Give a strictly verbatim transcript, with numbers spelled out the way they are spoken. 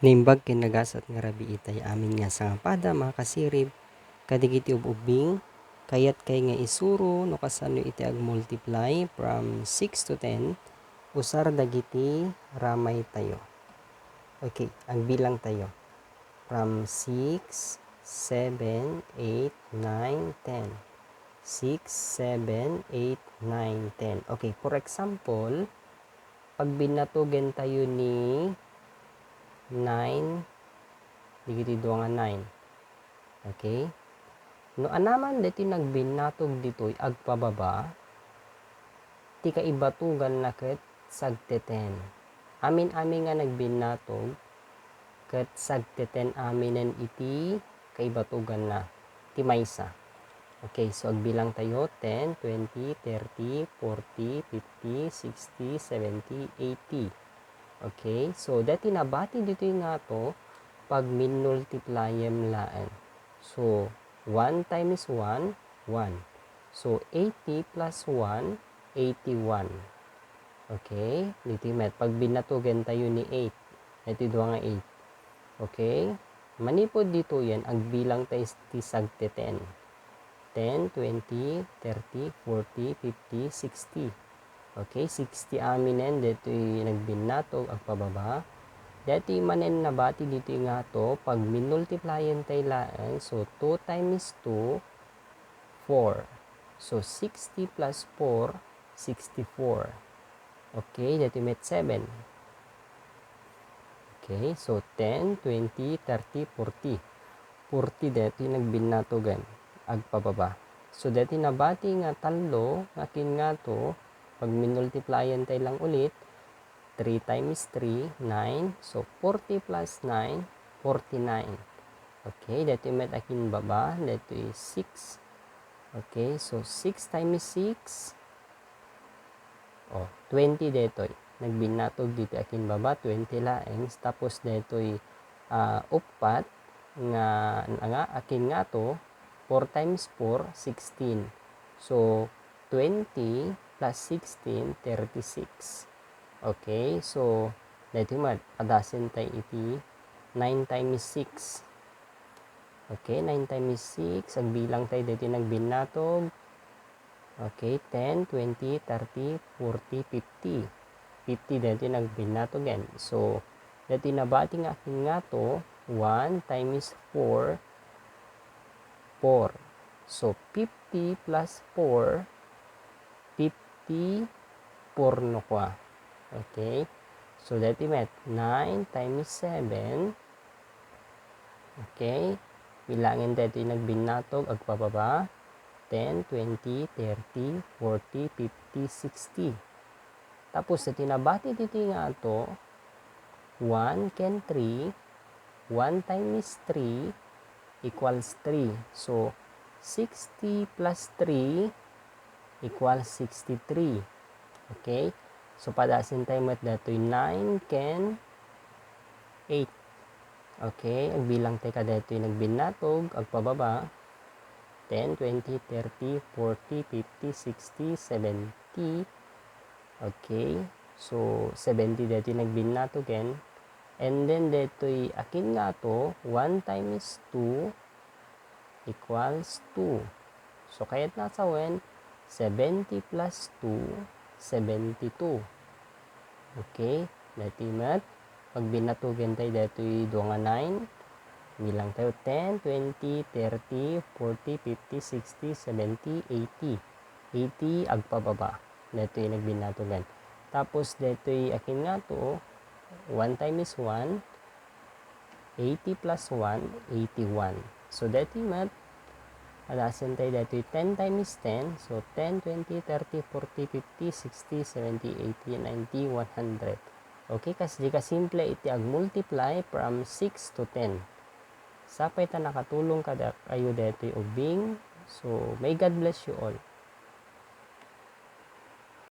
Naimbag ken nagasat nga rabii itay amin nga sangapada, mga kasirib, kadagiti ub-ubbing, kayat kay nga isuro no kasano iti agmultiply from six to ten, usar dagiti ramay tayo. Okay, agbilang tayo. From six, seven, eight, nine, ten. Six, seven, eight, nine, ten. Okay, for example, pagbinnatugen tayo ni nine, dagiti dua nga nine. Okay? No anaman daytoy nagbinnatog ditoy agpababa, ti kaibatuganna ket sagteten. Amin-amin nga nagbinnatog, ket sagteten aminen iti kaibatuganna, ti maysa. Okay, so agbilang tayo, ten, twenty, thirty, forty, fifty, sixty, seventy, eighty. Okay, so daytoy nabati ditoy nga ato, pagminmultipliem laeng. So, one times one, one. So, eighty plus one, eighty-one. Okay, ditoy met, pagbinnatugen tayo ni eight. Daytoy dua nga eight. Okay, manipud ditoyen, agbilang tayo ti sagteten. Ten, twenty, thirty, forty, fifty, sixty. Okay, sixty aminen daytoy nagbinnatog agpababa. Daytoy manen nabati ditoy nga ato, pagminmultiplien tayo laeng, so two times two, four. So, sixty plus four, sixty-four. Okay, daytoy met seven. Okay, so ten, twenty, thirty, forty. Forty daytoy nagbinnatugen agpababa. So, daytoy nabati nga tallo nga akin ngato, pagminmultiplien tayo lang ulit, three times three, nine. So, forty plus nine, forty-nine. Okay, daytoy met akin baba, daytoy six. Okay, so six times six, oh, twenty daytoy. Nagbinnatog ditoy akin baba, twenty laeng. Tapos daytoy, ah, uppat nga, nga akin ngato, four times four, sixteen. So, twenty plus sixteen, thirty-six. Okay, so, daytoy met, adasen tayo iti nine times six. Okay, nine times six, agbilang tayo daytoy nagbinnatog. Okay, ten, twenty, thirty, forty, fifty. Fifty daytoy nagbinnatugen. So, daytoy nabati nga akin ngato, one times four, four. So, fifty plus four, fifty-four no kua. Okay? So, daytoy met, nine times seven. Okay? Bilangen daytoy nagbinnatog agpababa. Ten, twenty, thirty, forty, fifty, sixty. Tapos, daytoy nabati ditoy nga ato, one ken three, one times three equals three. So, sixty plus three equals sixty-three. Okay? So, padasen tayo met daytoy nine ken eight. Okay? Agbilang tayo kadaytoy nagbinnatog agpababa. Ten, twenty, thirty, forty, fifty, sixty, seventy. Okay? So, seventy daytoy nagbinnatugen. And then, daytoy akin ngato, one times two equals two. So, kayatna a sawen, seventy plus two, seventy-two. Okay? Daytoy met, pagbinnatugen tayo daytoy dua nga nine. Bilang tayo, ten, twenty, thirty, forty, fifty, sixty, seventy, eighty. Eighty agpababa. Daytoy nagbinnatugen. Tapos, daytoy akin ngato, one times one, eighty plus one, eighty-one. So, daytoy met, adasen tayo daytoy ten times ten. So, ten, twenty, thirty, forty, fifty, sixty, seventy, eighty, ninety, one hundred. Okay, kasdi kasimple iti agmultiply from six to ten. Sapay ta nakatulong kadakayo daytoy ubbing. So, may God bless you all.